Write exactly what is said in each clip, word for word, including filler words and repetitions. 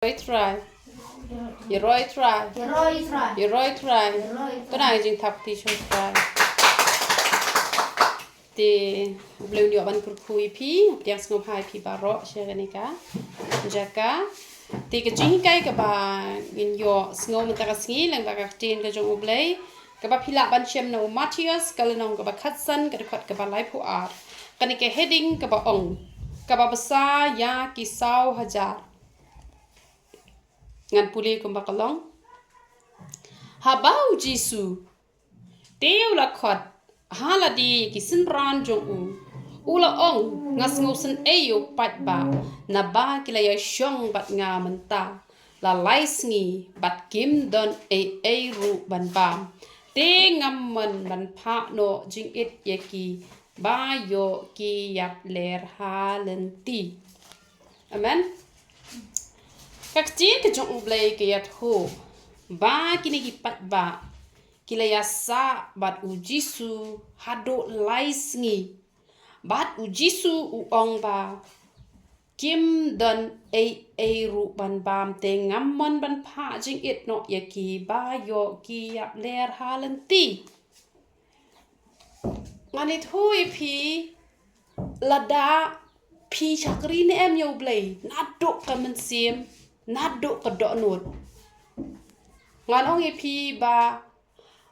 Roi Trai. Ïa roi Trai. Ïa roi Trai. Ïa roi Trai. Ïa roi Trai. Kane ka jingthap kti sha u Trai. Te U Blei un ïoh ban kyrkhu ïa phi, pdiang sngewbha ïa phi baroh sha kane ka jaka. Te ka jinghikai kaba ngin ïoh sngew mynta ka sngi lyngba ka ktien ka jong U Blei, kaba phi lah ban shem na u Mathaios ka lynnong kaba khatsan ka dkhot kaba laiphew ar. Kane ka heading kaba ong, kaba bsa ïa ki saw hajar. Ngan pule kumba ka long. Haba u Jisu te u la khot ha lade ïa ki synran jong u, u la ong, nga sngewsynei ïa u paidbah, naba ki la ïashong bad nga mynta la lai sngi bad kim don ei ei ruh ban bam. Te ngam mon ban phah noh jingit ïa ki ba ïoh ki ïap ler ha lynti. Amen. Ka ktien ka jong U Blei ka ïathuh ba kine ki paidbah ki la ïasah bad u Jisu haduh lai sngi. Bad u Jisu u ong ba kim don ei ei ruh ban bam, te ngam mon ban phah jingit noh ïa ki ba ïoh ki ïap ler ha lynti. Ngan ïathuh ïa phi, lada phi shakri ne em ïa U Blei naduh ka mynsiem, naduh ka dohnud, ngan ong ïa phi ba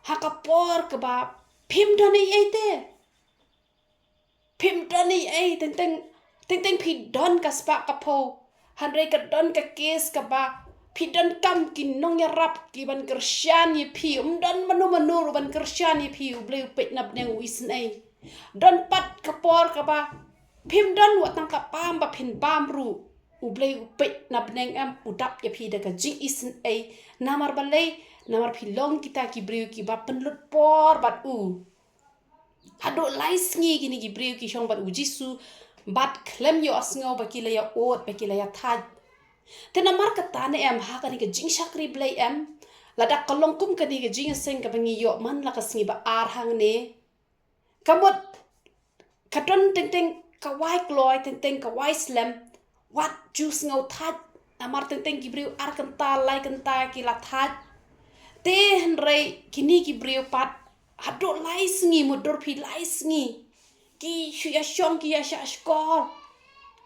ha ka por kaba phim don ei ei te, phim don ei ei, teng teng, teng teng phi don ka spah ka phew, hynrei ka don ka case kaba phi donkam ki nongïarap ki ban kyrshan ïa phi, ym don mano mano ruh ban kyrshan ïa phi, U Blei u peit na bneng u isynei. Don pat ka por kaba phim don wat tang ka bam ba phin bam ruh, U Blei u peit na bneng em, u dap ïa phi da ka jingisynei. Namar balei? Namar phi long kita ki briew kiba pynlut por bad u. Haduh lai sngi kine ki briew ki shong bad u Jisu, bad khlem ïohsngew ba ki la ïa ud, ba ki la ïa thait. Te namar kata ne em ha kane ka jingshakri Blei em, lada ka long kum kane ka jingïaseng kaba ngi ïoh man la ka sngi ba ar hangne, ka mut ka don teng teng ka wai kloi, teng teng ka wai slem, wat ju sngew thait, namar teng teng ki briew ar kynta, lai kynta ki la thait. Te hynrei kine ki briew pat haduh lai sngi, mutdur phi lai sngi, ki shu ïashong, ki ïashah shkor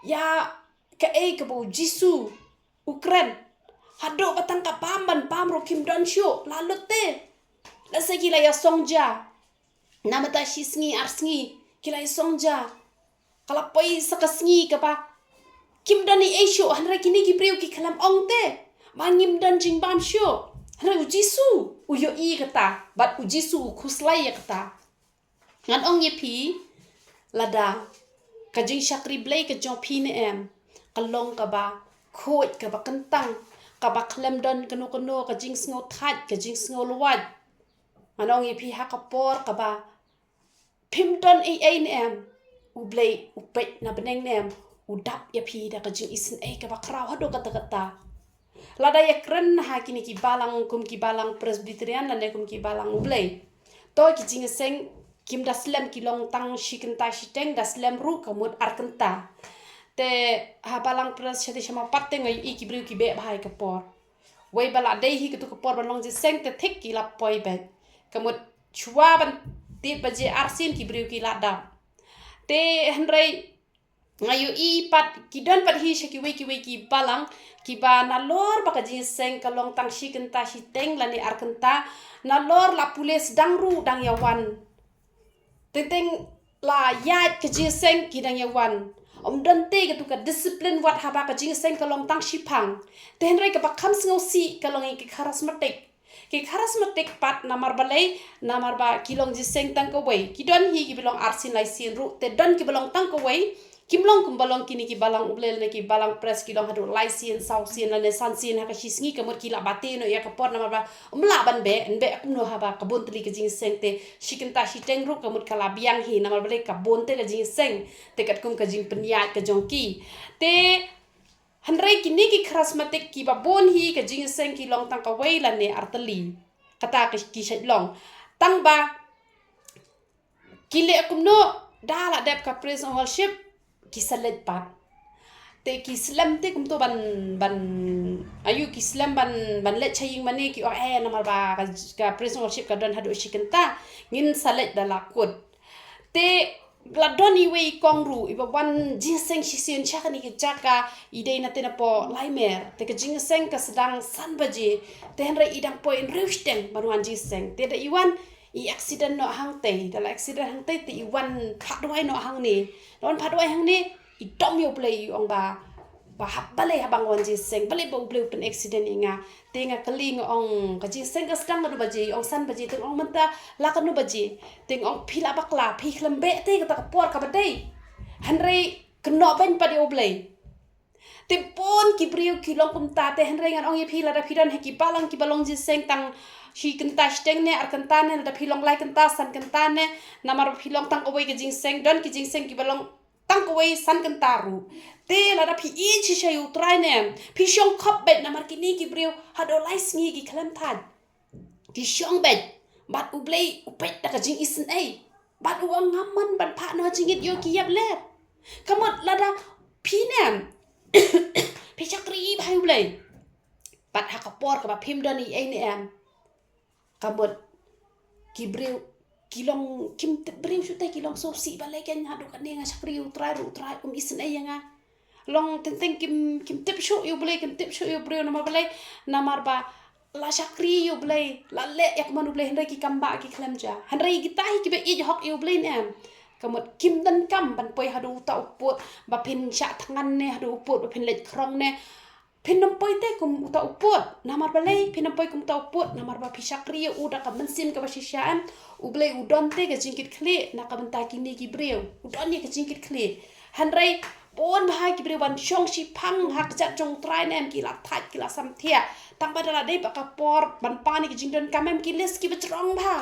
ïa kaei kaba u Jisu u kren. Haduh ba tang ka bam ban bam ruh kim don shuh, la lut te. Lehse ki la ïasong ja. Namar ta shi sngi ar sngi ki la ïasong ja. Ka la poi sa ka sngi kaba kim don ei ei shuh, hynrei kine ki briew ki khlem ong te ba ngim don jingbam shuh. Hynrei u Jisu u ïohi kata, bad u Jisu u khuslai ïa kata. Ngan ong ïa phi, lada ka jingshakri Blei ka jong phi ne em ka long kaba khuid, kaba kyntang, kaba khlem don kano kano ka jingsngew thait, ka jingsngew lwait, ngan ong ïa phi, ha ka por kaba phim don ei ei ne em, U Blei u peit na bneng ne em, u dap ïa phi da ka jingisynei kaba khraw haduh katta katta. Lada ïa kren ha kine ki balang kum ki balang Presbyterian lane kum ki balang U Blei, to ki jingïaseng kim da slem, ki long tang shi kynta shiteng, da slem ruh ka mut ar kynta. Te ha balang Pres shatei sha Mawpat te nga ïohi ki briew ki beh bha ïa ka por. Wei ba la dei hi katu ka por ban long jingïaseng te thik ki la poi beit. Ka mut shuwa ban tied baje arsien ki briew ki la dap. Te hynrei nga ïohi pat ki don pat hi sha kiwei kiwei ki balang, kiba nalor ba ka jingïaseng ka long tang shi kynta shiteng lane ar kynta, nalor la pule sdang ruh dang ïa wan. Teng teng la ïaid ka jingïaseng ki dang ïa wan. Ym don te katu ka discipline wat haba ka jingïaseng ka long tang shiphang. Te hynrei kaba kham sngewsih ka long ïa ki charismatic. Ki charismatic pat namar balei, namar ba ki long jingïaseng tang kawei. Ki don hi kiba long arsien laisien ruh, te don kiba long tang kawei. Kim long kumba long kine ki balang U Blei lane ki balang Pres ki long haduh laisien, sawsien lane sansien ha ka shi sngi, ka mut ki la bate noh ïa ka por namar ba ym lah ban beh, yn beh kumno haba ka bun tylli ka jingïaseng te shi kynta shiteng ruh ka mut ka la biang hi, namar balei, ka bun te ka jingïaseng. Te katkum ka jingpynïaid ka jong ki. Te hynrei kine ki charismatic kiba bun hi ka jingïaseng ki long tang kawei lane ar tylli. Kata ki, ki shait long. Tang ba ki leh kumno, da la dep ka praise and worship ki sa leit pat. Te ki slem te kumto ban, ban, ayu ki slem ban, ban leit sha ïing mane ki ong, eh, namar ba ka, ka praise and worship ka don haduh shi kynta, ngin sa leit da la kut. Te la don iwei i kong ruh iba wan jingïaseng shisien sha kane ka jaka, i dei na te na poh Laimer. Te ka jingïaseng ka sdang san baje. Te hynrei i dang poi hynriew shiteng ban wan jingïaseng. Te da i wan i accident noh hangtei, da la accident hangtei te i wan phah duwai noh hangne. Da wan phah duwai hangne, i dom ïa U Blei, i ong ba, ba hap balei haba nga wan jingïaseng, balei ba U Blei u pyn accident ïa nga. Te nga kylli, nga ong ka jingïaseng ka sdang katno baje, i ong san baje. Te nga ong mynta la katno baje. Te nga ong phi la bakla, phi khlem beh te kata ka por kaba dei. Hynrei kynnoh beiñ pat ïa U Blei. Te bun ki briew ki long kumta, te hynrei ngan ong ïa phi, lada phi don ha ki balang kiba long jingïaseng tang shi kynta shiteng ne ar kynta ne, lada phi long lai kynta san kynta ne, namar phi long tang kawei ka jingïaseng, don ki jingïaseng kiba long tang kawei san kynta ruh. Te lada phi ïeit shisha ïa U Trai ne, phi shong khop beit, namar kine ki briew haduh lai sngi ki khlem thait. Ki shong beit, bad U Blei u peit da ka jingisynei. Bad u ong ngam mon ban phah noh jingit ïa ki ïap ler. Ka mut lada phi ne em, phi shakri bha ïa U Blei, bad ha ka por kaba phim don ei ei ne em, ka mut ki briew ki long, kim tip briew shuh te, ki long sngewsih balei kein haduh katne nga shakri ïa U Trai ruh U Trai um isynei ïa nga. Long teng teng kim, kim tip shuh ïa U Blei, kim tip shuh ïa U briew, namar balei? Namar ba la shakri ïa U Blei, la leh ïa ka mon U Blei, hynrei ki kam bah ki khlem jia. Hynrei kita hi kiba ïeit hok ïa U Blei ne em, ka mut kim donkam ban poi haduh uta u pud ba phin shah thngan ne, haduh u pud ba phin leit khrong ne. Phin ym poi te kum uta u pud. Namar balei phin ym poi kum uta u pud? Namar ba phi shakri ïa u da ka mynsiem kaba shisha em. U Blei u don te ka jingkitkhlieh na ka bynta kine ki briew, u don ïa ka jingkitkhlieh. Hynrei bun bha ki briew ban shong shiphang ha ka kjat jong U Trai ne em, ki la thait, ki la samthiah. Tang ba da la dei ba ka por ban pan ïa ka jingdonkam em, ki list kiba jrong bha.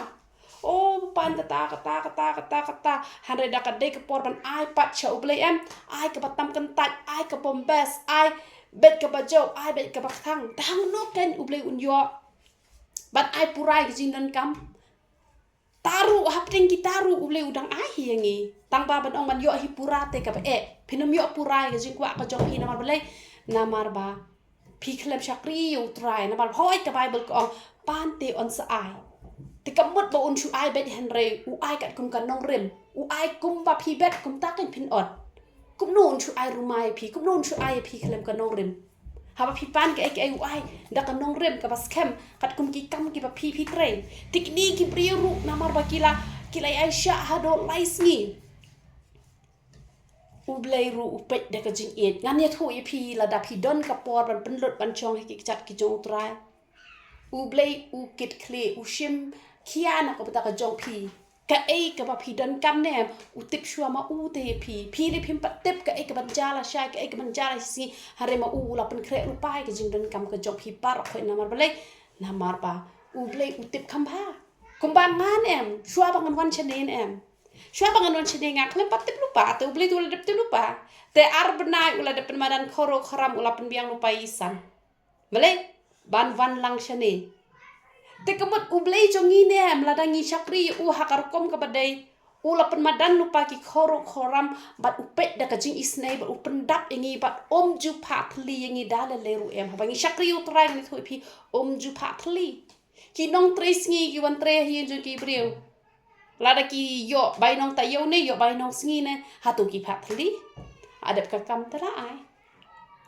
O, pan kata, kata, kata, kata, kata. Hynrei da ka dei ka por ban ai pat sha U Blei em, ai kaba tam kyntait, ai kaba best, ai beit kaba jauh, ai beit kaba kthang. Te hangno kein U Blei un ïoh ban ai pura ïa ka jingdonkam? Taruh hapdeng kita ruh U Blei u dang ai hi ïa ngi. Tang ba ban ong ban ïoh hi pura te kaba eh. Phin ym ïoh pura ïa ka jingkwah ka jong phi, namar balei? Namar ba phi khlem shakri ïa U Trai. Namar hooid ka Baibl ka ong pan te un sa ai. Te ka mut ba un shu ai beit, hynrei u ai katkum ka nongrim. U ai kumba phi bet, kumta kein phin ot. Kumno un shu ai ruma ïa phi, kumno un shu ai ïa phi khlem ka nongrim? Haba phi pan kaei kaei u ai da ka nongrim kaba skhem, katkum ki kam kiba phi phi trei. Te kine ki briew ruh namar ba ki la, ki la ïaishah haduh lai sngi, U Blei ruh u peit da ka jingïeit. Ngan ïathuh ïa phi, lada phi don ka por ban pynlut ban shong ha ki kjat ki jong U Trai, U Blei u kitkhlieh, u shim khia na ka bynta ka jong phi. Kaei kaba phi donkam ne em, u tip shuwa ma u te ïa phi. Phi lei phim pat tip kaei kaban jia lashai, kaei kaban jia lashisngi. Hynrei ma u u la pynkhreh lypa ïa ka jingdonkam ka jong phi baroh khoit. Namar balei? Namar ba U Blei u tip kham bha. Kumba nga ne em, shuwa ba ngan wan shane ne em, shuwa ba ngan wan shane nga khlem pat tip lypa, te U Blei te u la dep tip lypa. Te ar bnai u la dep pynmadan, khoro khoram u la pynbiang lypa ïa i san. Balei? Ban wan lang shane. Te ka mut U Blei jong ngi ne em, lada ngi shakri ïa u ha ka rukom kaba dei, u la pynmadan lypa ki khoro khoram, bad u peit da ka jingisynei, bad u pyndap ïa ngi, bad um ju phah thylli ïa ngi da lei lei ruh em. Haba ngi shakri ïa U Trai, ngan ïathuh ïa phi, um ju phah thylli. Ki nongtrei sngi ki wan trei ha ïing jong ki briew, lada ki ïoh bainong taïew ne ïoh bainong sngi ne, hato ki phah thylli? Hadep ka kam te la ai.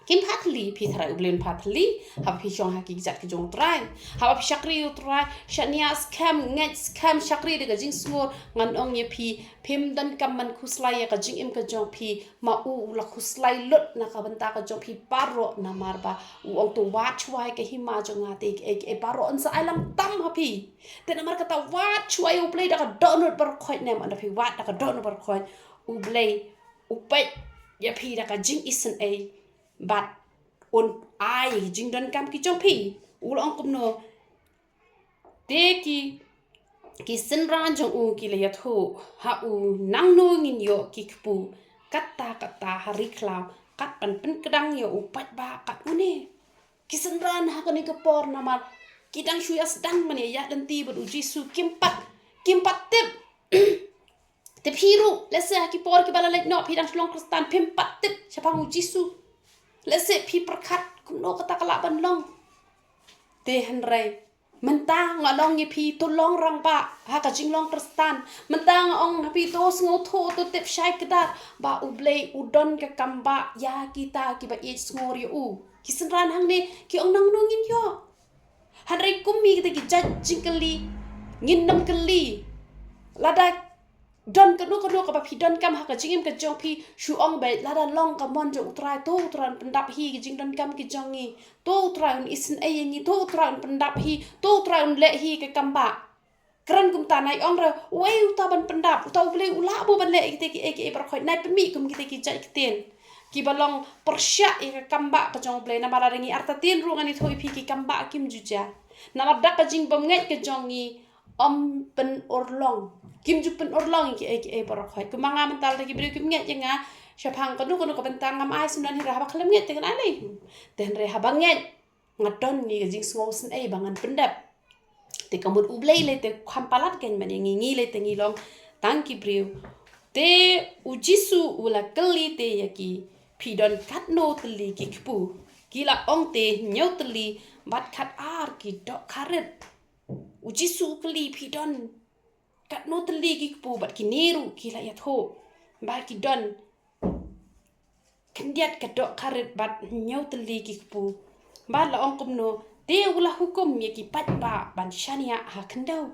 Kim phah thylli. Phi tharai U Blei un phah thylli? Haba phi shong ha ki kjat ki jong U Trai, haba phi shakri ïa U Trai, shaniah skhem, ngeit skhem, shakri da ka jingsngur, ngan ong ïa phi, phim donkam ban khuslai ïa ka jingim ka jong phi. Ma u u la khuslai lut na ka bynta ka jong phi baroh. Namar ba u ong, to wad shuwa ïa ka hima jong nga, te kiei kiei baroh yn sa ai lang tam ha phi. Te namar kata, wad shuwa ïa U Blei da ka dohnud baroh khoit, ne em. Haba phi wad da ka dohnud baroh khoit, U Blei u peit ïa phi da ka jingisynei, bad un ai jingdonkam ki jong phi. U la ong kumno? Te ki, ki synran jong u ki la ïathuh ha u, nangno ngin ïoh ki kpu katta katta ha ri khlaw, kat ban pynkdang ïa u paidbah kat une? Ki synran ha kane ka por, namar ki dang shu ïa sdang ban ïa ïaid lynti bad u Jisu, kim pat, kim pat tip. Te phi ruh, lehse ha ki por kiba la leit noh phi dang shu long Khristan, phim pat tip shaphang u Jisu. Lehse phi pyrkhat kumno kata ka lah ban long. Te hynrei mynta nga long ïa phi, to long rangbah ha ka jinglong Khristan. Mynta nga ong ha phi, to sngewthuh, to tip shai kdar ba U Blei u don ka kam bah ïa kita kiba ïeit sngewbha ïa u. Ki synran hangne ki ong nangno ngin ïoh. Hynrei kum ïa kita ki jait jingkylli, ngin nym kylli. Lada don kano kano kaba phi donkam ha ka jingim ka jong phi, shu ong beit, lada long ka mon jong U Trai, to U Trai un pyndap hi ki jingdonkam ki jong ngi, to U Trai un isynei ïa ngi, to U Trai un pyndap hi, to U Trai un leh hi ka kam bah. Kren kumta, nai ong re, uei uta ban pyndap? Uta U Blei u lah bha ban leh ïa kita kiei kiei baroh khoit. Nai pynmih kum kita ki jait ktien kiba long pyrshah ïa ka kam bah ka jong U Blei. Namar lada ngi artatien ruh ngan ïathuh ïa phi, ki kam bah kim ju jia. Namar da ka jingbymngeit ka jong ngi, ym pynurlong. Kim ju pynurlong ïa kiei kiei baroh khoit. Kumba nga mynta, lada ki briew kim ngeit ïa nga shaphang kano kano ka bynta, ngam ai sngewdon hi ruh. Haba khlem ngeit te ngan ai lei. Te hynrei haba ngeit, nga don ïa ka jingsngewsynei ba ngan pyndep. Te ka mut U Blei lei te u kham palat kein ban ïa ngi, ngi lei te ngi long tang ki briew. Te U Jisu u la kylli te ïa ki, phi don katno tylli ki kpu? Ki la ong te, hynñiew tylli bad khatar ki dohkha rit. U Jisu u kylli, phi don katno tylli ki kpu? Bad kine ruh ki la ïathuh ba ki don khyndiat ka dohkha rit bad hynñiew tylli ki kpu. Bad la ong kumno? Te u la hukum ïa ki paidbah ban shaniah ha khyndew.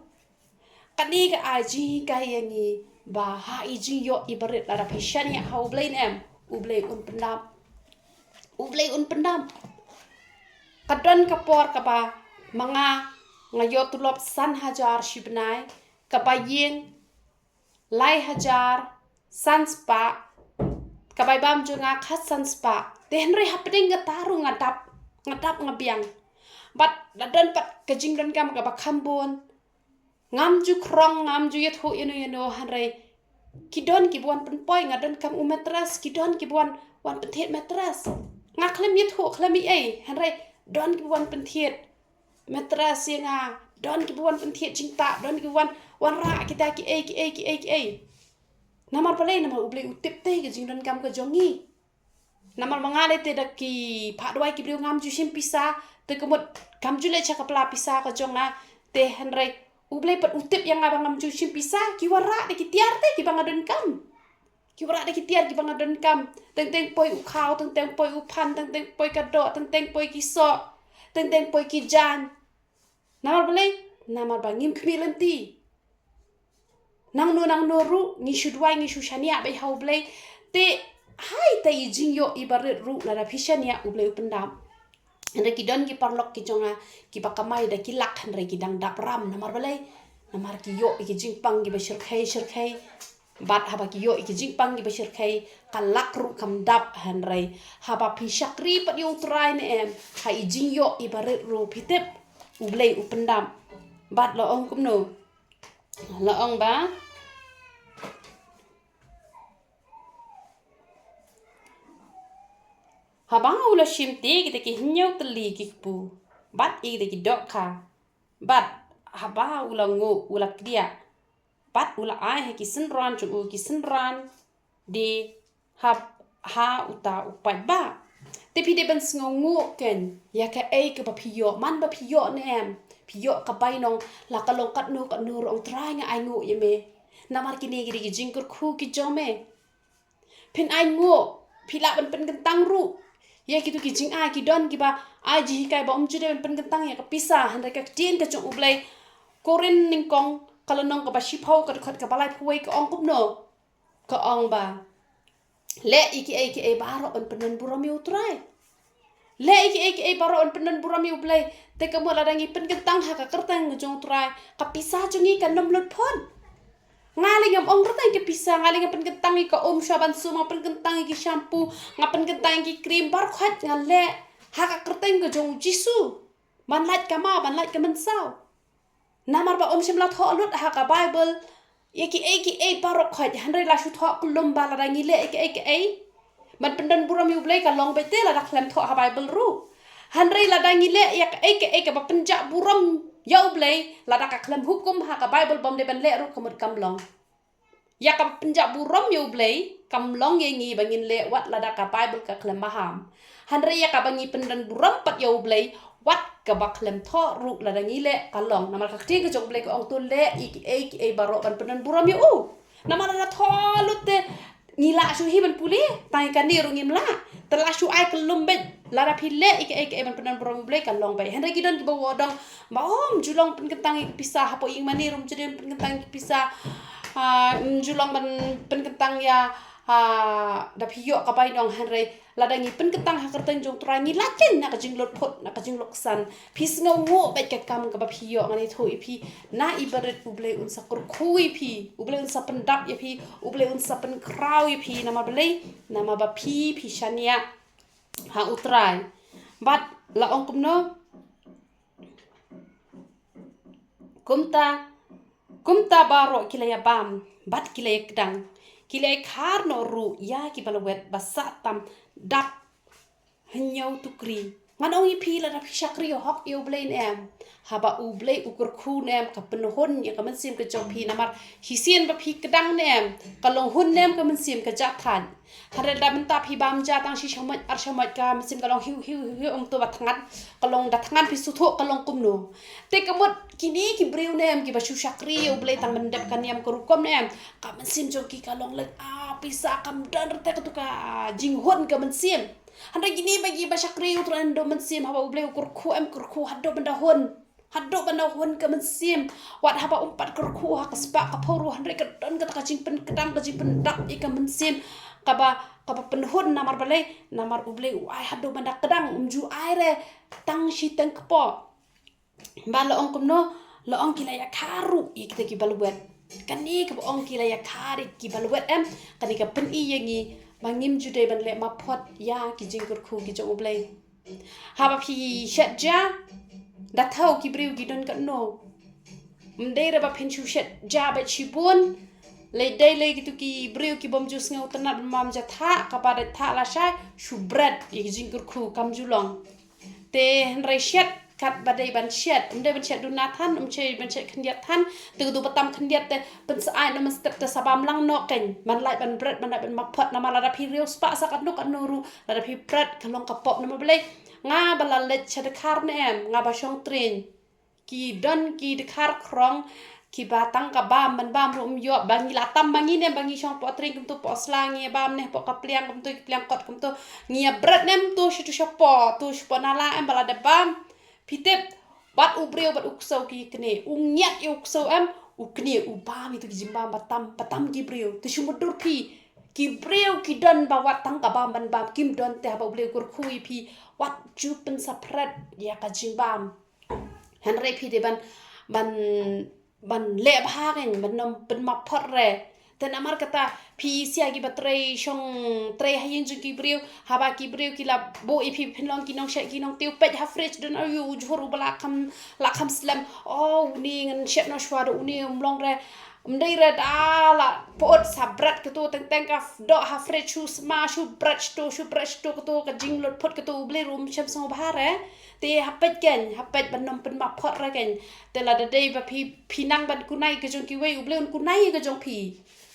Kane ka ai jinghikai ïa ngi ba ha i jingïoh i barit, lada phi shaniah ha U Blei ne em, U Blei un pyndap. U Blei un pyndap. Ka don ka por kaba ma nga, nga ïoh tulop san hajar shi bnai, kaba ïing lai hajar san spah, ka bai bam jong nga khatsan spah. Te hynrei hapdeng kata ruh nga dap, nga dap nga biang. Bad la don pat ka jingdonkam kaba kham bun. Ngam ju khrong, ngam ju ïathuh ïano ïano, hynrei ki don kiba wan pynpoi, nga donkam u mattress, ki don kiba wan, wan pynthied mattress. Nga khlem ïathuh khlem ei ei, hynrei don kiba wan pynthied mattress ïa nga, don kiba wan pynthied jingtah, don kiba wan, wanrah kita kiei kiei kiei kiei. Namar balei? Namar U Blei u tip te ka jingdonkam ka jong ngi. Namar ma nga lei te da ki phah duwai ki briew ngam ju shim pisa, te ka mut kam ju leit sha ka pla pisa ka jong nga. Te hynrei U Blei pat u tip ïa nga ba ngam ju shim pisa, ki wanrah da ki tiar te kiba nga donkam. Ki wanrah da ki tiar kiba nga donkam. Teng teng poi u khaw, teng teng poi u phan, teng teng poi ka doh, teng teng poi ki soh, teng teng poi ki jaiñ. Namar balei? Namar ba ngim khmih lynti. Nangno nangno ruh ngi shu duwai, ngi shu shaniah beit ha U Blei. Te ha ita i jingïoh i barit ruh, lada phi shaniah, U Blei u pyndap. Hynrei ki don ki paralok ki jong nga kiba kamai da ki lak, hynrei ki dang dap ram. Namar balei? Namar ki ïoh ïa ki jingpang kiba shyrkhei shyrkhei. Bad haba ki ïoh ïa ki jingpang kiba shyrkhei, ka lak ruh kam dap. Hynrei haba phi shakri pat ïa U Trai ne em, ha i jingïoh i barit ruh phi tip U Blei u pyndap. Bad la ong kumno? La ong ba haba u la shim te kita ki hynñiew tylli ki kpu bad ïa kita ki dohkha, bad haba u la nguh, u la kdiah, bad u la ai ha ki synran jong u, ki synran de ha, ha uta u paidbah. Te phi dei ban sngewnguh kein ïa kaei kaba phi ïoh, man ba phi ïoh ne em, phi ïoh ka bainong, la ka long katno katno ruh, ong Trai nga ainguh ïa me. Namar kine ki dei ki jingkyrkhu ki jong me. Phin ainguh, phi lah ban pynkyntang ruh ïa kito ki jingai. Ki don kiba ai jinghikai ba ym ju dei ban pynkyntang ïa ka pisa, hynrei ka ktien ka jong U Blei, Korinth nyngkong, ka lynnong kaba shiphew, ka dkhot kaba laiphew wei, ka ong kumno? Ka ong ba leh ïa kiei kiei baroh ban pyndon burom ïa U Trai. Leh ïa kiei kiei baroh ban pyndon burom ïa U Blei. Te ka mut lada ngi pynkyntang ha ka kyrteng ka jong U Trai, ka pisa jong ngi kan ym lut phot. Nga lei ngam ong kyrteng ka pisa, nga lei nga pynkyntang ïa ka um sha ban sum, nga pynkyntang ïa ki shampoo, nga pynkyntang ïa ki cream, baroh khoit nga leh ha ka kyrteng ka jong U Jisu. Ban lait ka maw, ban lait ka mynsaw. Namar ba ym shym la thoh lut ha ka Baibl ïa kiei kiei baroh khoit, hynrei la shu thoh kyllum ba lada ngi leh ïa kiei kiei ban pyndon burom ïa U Blei, ka long beit te lada khlem thoh ha Baibl ruh. Hynrei lada ngi leh ïa kiei kiei kaba pynjah burom ïa U Blei, lada ka khlem hukum ha ka Baibl ba ym dei ban leh ruh, ka mut kam long. Ïa kaba pynjah burom ïa U Blei, kam long ïa ngi ba ngin leh wat lada ka Baibl ka khlem maham. Hynrei ïa kaba ngi pyndon burom pat ïa U Blei, wat kaba khlem thoh ruh lada ngi leh ka long. Namar ka ktien ka jong U Blei ka ong to leh ïa kiei kiei baroh ban pyndon burom ïa u. Namar lada thoh lut te ngi lah shuh hi ban pule, tang ïa kane ruh ngim lah. Te lah shuh ai kyllum beit, lada phi leh ïa kiei kiei ban pyndon burom ïa U Blei ka long beit. Hynrei ki don kiba ong ba, oh, ym ju long pynkyntang ïa ki pisa, hapoh ïing mane ruh ym ju dei pynkyntang ïa ki pisa. Ah, ym ju long ban pynkyntang ïa, ah, da phi ïoh ka bainong, hynrei lada ngi pynkyntang ha ka kyrteng jong U Trai ngi lah keiñ na ka jinglutphut, na ka jingluksan. Phi sngewnguh beit ka kam kaba phi ïoh. Ngan ïathuh ïa phi na i barit, U Blei un sa kyrkhu ïa phi, U Blei un sa pyndap ïa phi, U Blei un sa pynkhraw ïa phi. Namar balei? Namar ba phi, phi shaniah ha U Trai. Bad la ong kumno? Kumta, kumta baroh ki la ïa bam bad ki la ïa kdang, ki la ïa khar noh ruh ïa kiba lawet ba sah tam dap hynñiew tukri. Ngan ong ïa phi, lada phi shakri hok ïa U Blei ne em, haba U Blei u kyrkhu ne em, ka pynhun ïa ka mynsiem ka jong phi. Namar shisien ba phi kdang ne em, ka long hun ne em ka mynsiem ka jah thait. Hynrei lada mynta phi bam ja tang shi shamoit ar shamoit, ka mynsiem ka long hiu hiu hiu hiu, ym tip ba thngan. Ka long da thngan phi sngewthuh ka long kumno. Te ka mut kine ki briew ne em kiba shu shakri ïa U Blei tang ban dep ka niam ka rukom ne em, ka mynsiem jong ki ka long leh, ah, pisa kam don, rta katu ka jinghun ka mynsiem. Hynrei kine ba kiba shakri ïa U Trai haduh mynsiem, haba U Blei u kyrkhu em, kyrkhu haduh ban da hun. Haduh ban da hun ka mynsiem. Wat haba um pat kyrkhu ha ka spah ka phew ruh, hynrei ka don kata ka jingpynkdang, ka jingpyndap ïa ka mynsiem kaba, kaba pynhun. Namar balei? Namar U Blei u ai haduh ban da kdang, um ju ai re tang shiteng kpoh. Ba la ong kumno? La ong ki la ïa khar ruh ïa kita kiba lawet. Kane kaba ong ki la ïa khar ïa kiba lawet em, kane ka pyni ïa ngi ba ngim ju dei ban leh maphot ïa ki jingkyrkhu ki jong U Blei. Haba phi shet ja, da thaw ki briew ki don katno. Ym dei re ba phin shu shet ja bad shibun. Lei dei lei kitu ki briew ki bym ju sngewtynnat ban bam ja thah, kaba da thah lashai shu bret ïa ki jingkyrkhu, kam ju long. Te hynrei shet katba dei ban shet, ym dei ban shet duna than, ym dei ban shet khyndiat than. Te katu ba tam khyndiat te pynshai noh mynstep te sa bam lang noh keiñ. Ban lait ban bret, ban lait ban maphot. Namar lada phi riewspah sa katno katno ruh, lada phi bret ka long ka pop. Namar balei? Nga ba la leit sha dkhar ne em, nga ba shong tren. Ki don ki dkhar khrong kiba tang ka bam ban bam ruh ym ïoh. Ba ngi la tam ba ngi ne em, ba ngi shong poh tren kumtu, poh sla ngi bam ne, poh ka pliang kumtu, ki pliang kot kumtu, ngi ïa bret ne em, to shatu shapoh, to shapoh nala em, ba la dep bam. Phi tip, bad u briew bad u ksew ki knieh, u ngiat ïa u ksew em, u knieh u bam ïa tu ki jingbam ba tam, ba tam ki briew. Te shu mutdur phi, ki briew ki don ba wat tang ka bam ban bam, kim don te haba U Blei u kyrkhu ïa phi, wat ju pynsaphret ïa ka jingbam. Hynrei phi dei ban, ban, ban leh bha keiñ, ban nym pynmaphot re. Te namar kata phi sia kiba trei shong trei ha ïing jong ki briew, haba ki briew ki la buh ïa phi phin long ki nongshet ki nongtiew, peit ha fridge don aïu u jhur uba la kham, la kham slem. Oh, une ngan shet noh shuwa da une, ym long re. Ym dei re, da la put sa bret katu, teng teng ka doh ha fridge shu sma, shu bret shatu, shu bret shatu, katu ka jinglutphut katu U Blei ruh um shym sngewbha re. Te ha peit keiñ, ha peit ban nym pynmaphot re keiñ. Te lada dei ba phi, phi nang ban kunai ka jong kiwei, U Blei un kunai ka jong phi.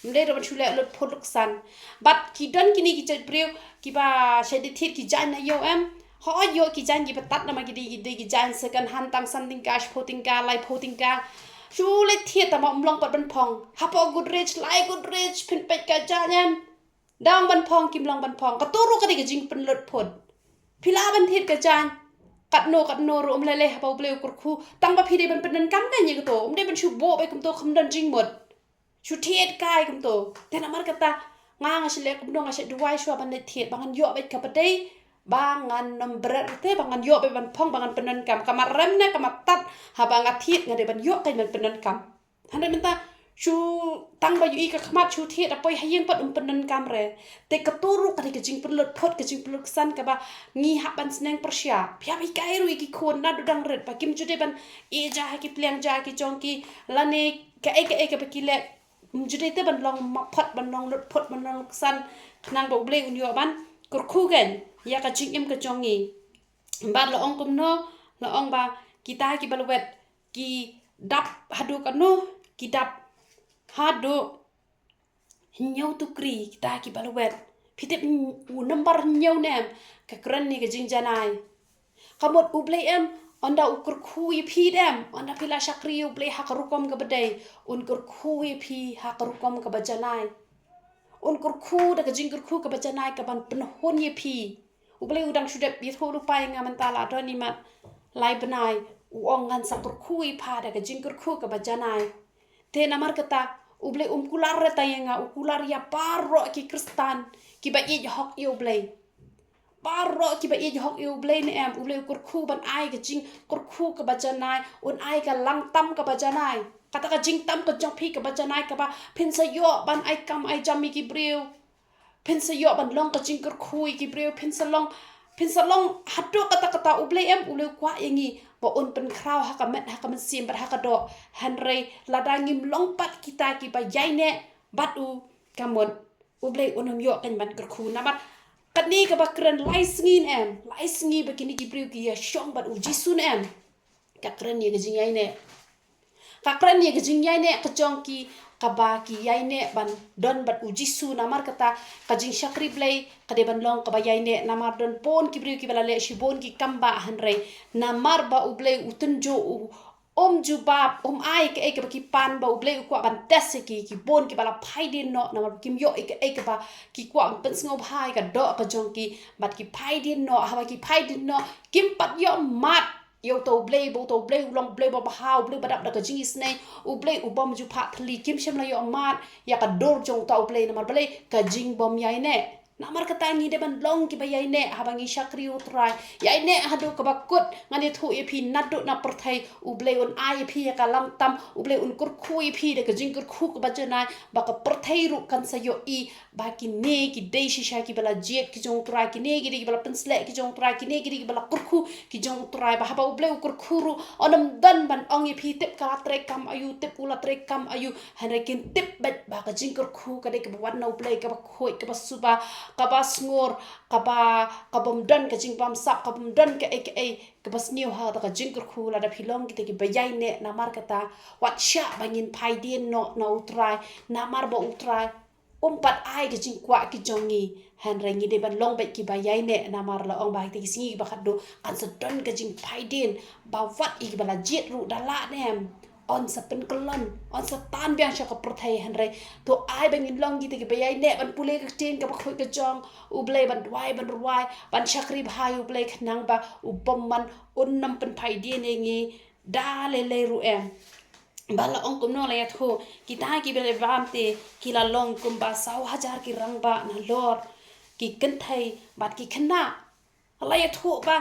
Ym dei re ban shu leh lutphut luksan. Bad ki don kine ki jait briew kiba shait dei thied ki jaiñ na ïew em. Hooid, ïoh ki jaiñ kiba tad namar ki dei, ki dei ki jaiñ second hand, tang san tyngka, shiphew tyngka, laiphew tyngka. Shu leit thied tang ba ym long pat ban phong. Hapoh Godrej, lai Godrej, phin peit ka jaiñ em. Dang ban phong, kim long ban phong. Katu ruh ka dei ka jingpynlutphut. Phi lah ban thied ka jaiñ katno katno ruh, ym lei lei haba U Blei u kyrkhu. Tang ba phi dei ban pyndonkam keiñ ïa katu. Ym dei ban shu buh beit kumtu kham don jingmut. Shu thied kai kumtu. Te namar kata nga, nga shu leh kumno, nga shu duwai shuwa ban leit thied ba ngan ïoh beit kaba dei, ba ngan nym bret te, ba ngan ïoh beit ban phong, ba ngan pyndonkam. Ka mat rem ne ka mat tad, haba nga thied nga dei ban ïoh keiñ ban pyndonkam. Hynrei mynta shu tang ba ïohi ka khmat shu thied, da poi ha ïing pat um pyndonkam re. Te katu ruh ka dei ka jingpynlutphut, ka jingpynlutksan kaba ngi hap ban sneng pyrshah. Phi hap hikai ruh ïa ki khun naduh dang rit ba kim ju dei ban ïeh ja ha ki pliang ja ki jong ki, lane kaei kaei kaba ki leh. Ym ju dei te ban long maphot, ban long lutphut, ban long lutksan, khnang ba U Blei un ïoh ban kyrkhu keiñ ïa ka jingim ka jong ngi. Bad la ong kumno? La ong ba kita kiba lawet ki dap haduh katno? Ki dap haduh Hynñiew tukri kita kiba lwet. Phi tip u nambar hynñiew ne em? Ka kren ïa ka jingjanai. Ka mut U Blei em, ynda u kyrkhu ïa phi ne em, ynda phi la shakri ïa U Blei ha ka rukom kaba dei, un kyrkhu ïa phi ha ka rukom kaba janai. Un kyrkhu da ka jingkyrkhu kaba janai kaban pynhun ïa phi. U Blei u dang shu dep ïathuh lypa ïa nga mynta la don imat lai bnai, u ong ngan sa kyrkhu ïa pha da ka jingkyrkhu kaba janai. Te namar kata, U Blei um kular re tang ïa nga, u kular ïa baroh ki Khristan kiba ïeit hok ïa U Blei. Baroh kiba ïeit hok ïa U Blei ne em, U Blei u kyrkhu ban ai ka jingkyrkhu kaba janai, un ai ka langtam kaba janai. Kata ka jingtam ka jong phi kaba janai kaba phin sa ïoh ban ai kam ai jam ïa ki briew. Phin sa ïoh ban long ka jingkyrkhu ïa ki briew, phin sa long, phin sa long haduh katta katta. U Blei em, U Blei u kwah ïa ngi ba un pynkhraw ha ka met, ha ka mynsiem bad ha ka doh. Hynrei lada ngim long pat kita kiba ïaineh bad u, ka mut U Blei un ym ïoh kan ban kyrkhu. Namar kane kaba kren lai sngi ne em, lai sngi ba kine ki briew ki ïashong bad U Jisu ne em. Ka kren ïa ka jingïaineh. Ka kren ïa ka jingïaineh ka jong ki, kaba ki ïaineh ban don bad U Jisu. Namar kata ka jingshakri Blei ka dei ban long kaba ïaineh. Namar don bun ki briew kiba la leh shibun ki kam bah, hynrei namar ba U Blei u tynjuh, u um jubab, um ai kaei kaba ki pan, ba U Blei u kwah ban test ïa ki, ki bun kiba la phai dien noh namar ba kim ïoh ïa kaei kaba ki kwah ban pynsngewbha ïa ka doh ka jong ki. Bad ki phai dien noh, haba ki phai dien noh kim pat ïoh mad ïa uta U Blei, ba uta U Blei u long Blei babha, U Blei ba dap da ka jingisynei, U Blei u bym ju phah thylli. Kim shym la ïoh mad ïa ka dur jong uta U Blei. Namar balei? Ka jingbym ïaineh. Namar kata ngi dei ban long kiba ïaineh haba ngi shakri U Trai. Ïaineh haduh kaba kut. Ngan ïathuh ïa phi, naduh na pyrthei U Blei un ai ïa phi ïa ka langtam, U Blei un kyrkhu ïa phi da ka jingkyrkhu kaba janai, ba ka pyrthei ruh kan sa ïohi ba kine ki dei shisha kiba la jied ki jong U Trai, kine ki dei kiba la pynsleh ki jong U Trai, kine ki dei kiba la kyrkhu ki jong U Trai. Ba haba U Blei u kyrkhu ruh un ym don ban ong ïa phi tip ka la trei kam aïu, tip u la trei kam aïu. Hynrei kin tip beit ba ka jingkyrkhu ka dei kaba wan na U Blei, kaba khuid, kaba suba, kaba sngur, kaba, ka bym don ka jingbamsap, ka bym don kaei kaei, kaba sniew ha kata ka jingkyrkhu. Lada phi long kita kiba ïaineh, namar kata wat shah ba ngin phai dien noh na U Trai. Namar ba U Trai um pat ai ka jingkwah ki jong ngi. Hynrei ngi dei ban long beit kiba ïaineh, namar la ong ba ha kita ki sngi kiba khadduh kan sa don ka jingphai dien, ba wat ïa kiba la jied ruh da lah ne em, un sa pynkyllon, un sa tan biang sha ka pyrthei. Hynrei to ai ba ngin long kita kiba ïaineh ban pule ka ktien kaba khuid ka jong U Blei, ban duwai, ban rwai, ban shakri bha ïa U Blei, khnang ba u bymman un ym pynphai dien ïa ngi da lei lei ruh em. Ba la ong kumno, la ïathuh, kita kiba la bam te ki la long kumba saw hajar ki rangbah nalor ki kynthei bad ki khynnah. La ïathuh ba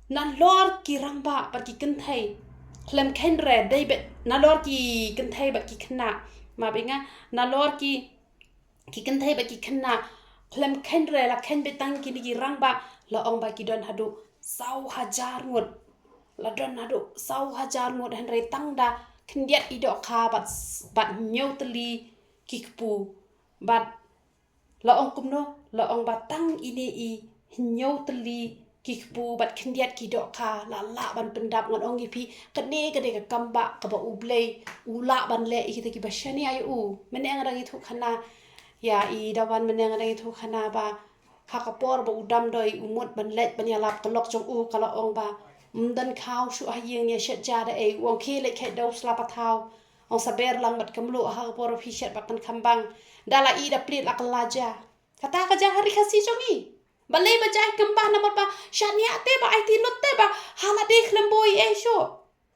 nalor ki rangbah bad ki kynthei khlem kheiñ re dei beit, nalor ki kynthei bad ki khynnah. Map ïa nga, nalor ki, ki kynthei bad ki khynnah khlem kheiñ re, la kheiñ beit tang kine ki rangbah, la ong ba ki don haduh saw hajar ngut. La don haduh saw hajar ngut, hynrei tang da khyndiat i dohkha bad, bad hynñiew tylli ki kpu. Bad la ong kumno, la ong ba tang ine i hynñiew tylli ki kpu bad khyndiat ki dohkha la lah ban pyndap. Ngan ong ïa phi, kane ka dei ka kam bah kaba U Blei u lah ban leh ïa kita kiba shaniah ïa u. Mynne nga dang ïathuh khana ïa i Dawan, mynne nga dang ïathuh khana ba ha ka por ba u Damdoi u mut ban leit ban ïalap, ka lok jong u ka la ong ba, ym don khaw shuh ha ïing, ïa shet ja da ei. U ong, khie leit khet da u sla pathaw. Ong, sa ber lang bad ka mluh ha ka por ba phi shet bad pynkham bang. Da la ïeh da plied la kylla ja. Kata ka ja ha Ri Khasi jong ngi. Balei ba ja hi kam bah? Namar ba shaniah te, ba aiti lut te, ba ha lade khlem buh ei ei shuh.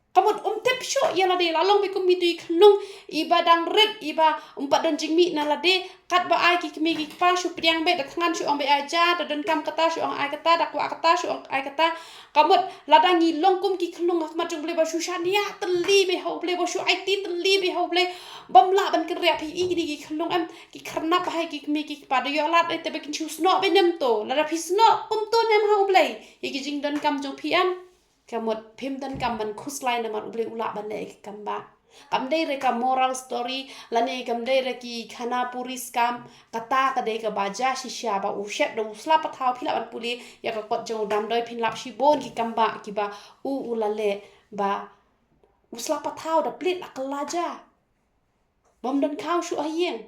Ka mut um tip shuh ïa lade, la long beit kum itu i khyllung iba dang rit, iba um pat don jingmih na lade. Katba ai ki kmie ki kpa shu pdiang beit, da thngan shu ong beit ai ja, da donkam kata shu ong ai kata, da kwah kata shu ong ai kata. Ka mut lada ngi long kum ki khyllung ha khmat jong U Blei ba shu shaniah tylli beit ha U Blei, ba shu aiti tylli beit ha U Blei, bym lah ban kynriah. Phi i kine ki khyllung em, ki kharnap ha ki kmie ki kpa, da ïoh lad ei te ba kin shu snoh beit ne em to? Lada phi snoh kumto ne em ha U Blei ïa ki jingdonkam jong phi em? Ka mut phim donkam ban khuslai, namar U Blei u lah ban leh ïa ki kam bah. Kam dei re ka moral story lane kam dei re ki khana puri skam. Kata ka dei kaba ja shisha ba u shet da u sla pathaw. Phi lah ban pule ïa ka kot jong u Damdoi, phin lap shibun ki kam bah kiba u, u la leh, ba u sla pathaw da plied la kylla ja. Bym don khaw shuh ha ïing.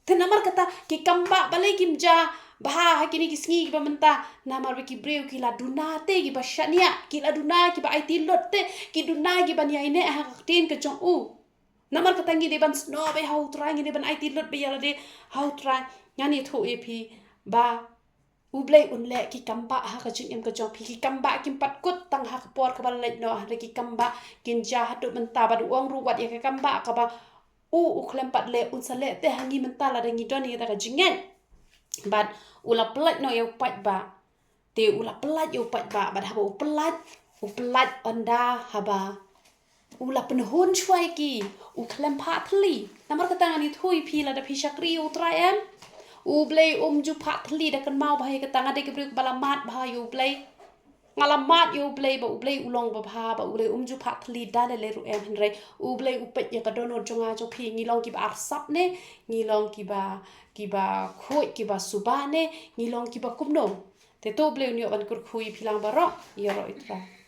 Te namar kata ki kambah balei kim ja bha ha kine ki sngi kiba mynta, namar ba ki briew ki la duna te kiba shaniah, ki la duna kiba aiti lut te, ki duna kiban ïaineh ha ka ktien ka jong u. Namar kata ngi dei ban snoh bha ha U Trai, ngi dei ban aiti lut bha ïa lade ha U Trai. Ngan ïathuh ïa phi ba U Blei un leh ki kambah ha ka jingim ka jong phi. Ki kambah kim pat kut tang ha ka por kaba la leit noh, hynrei ki kambah kin ja haduh mynta. Bad u ong ruh wat ïa ka kambah kaba u, u khlem pat leh, un sa leh te ha ngi mynta lada ngi don ïa kata ka jingngeit. Bad u la pyllait noh ïa u paidbah. Te u la pyllait ïa u paidbah, bad haba u pyllait, u pyllait ynda haba u la pynhun shuwa ïa ki, u khlem phah thylli. Namar kata ngan ïathuh ïa phi, lada phi shakri ïa U Trai em, U Blei um ju phah thylli. Da kynmaw bha ïa kata, nga dei ka briew kaba la mad bha ïa U Blei. Nga la mad ïa U Blei ba U Blei u long babha, ba U Blei um ju phah thylli da lei lei ruh em, hynrei U Blei u peit ïa ka dohnud jong nga jong phi. Ngi long kiba arsap ne, ngi long kiba, kiba khuid, kiba suba ne, ngi long kiba kumno. Te to U Blei un ïoh ban kyrkhu ïa phi lang baroh. Ïaroh ïa U Trai.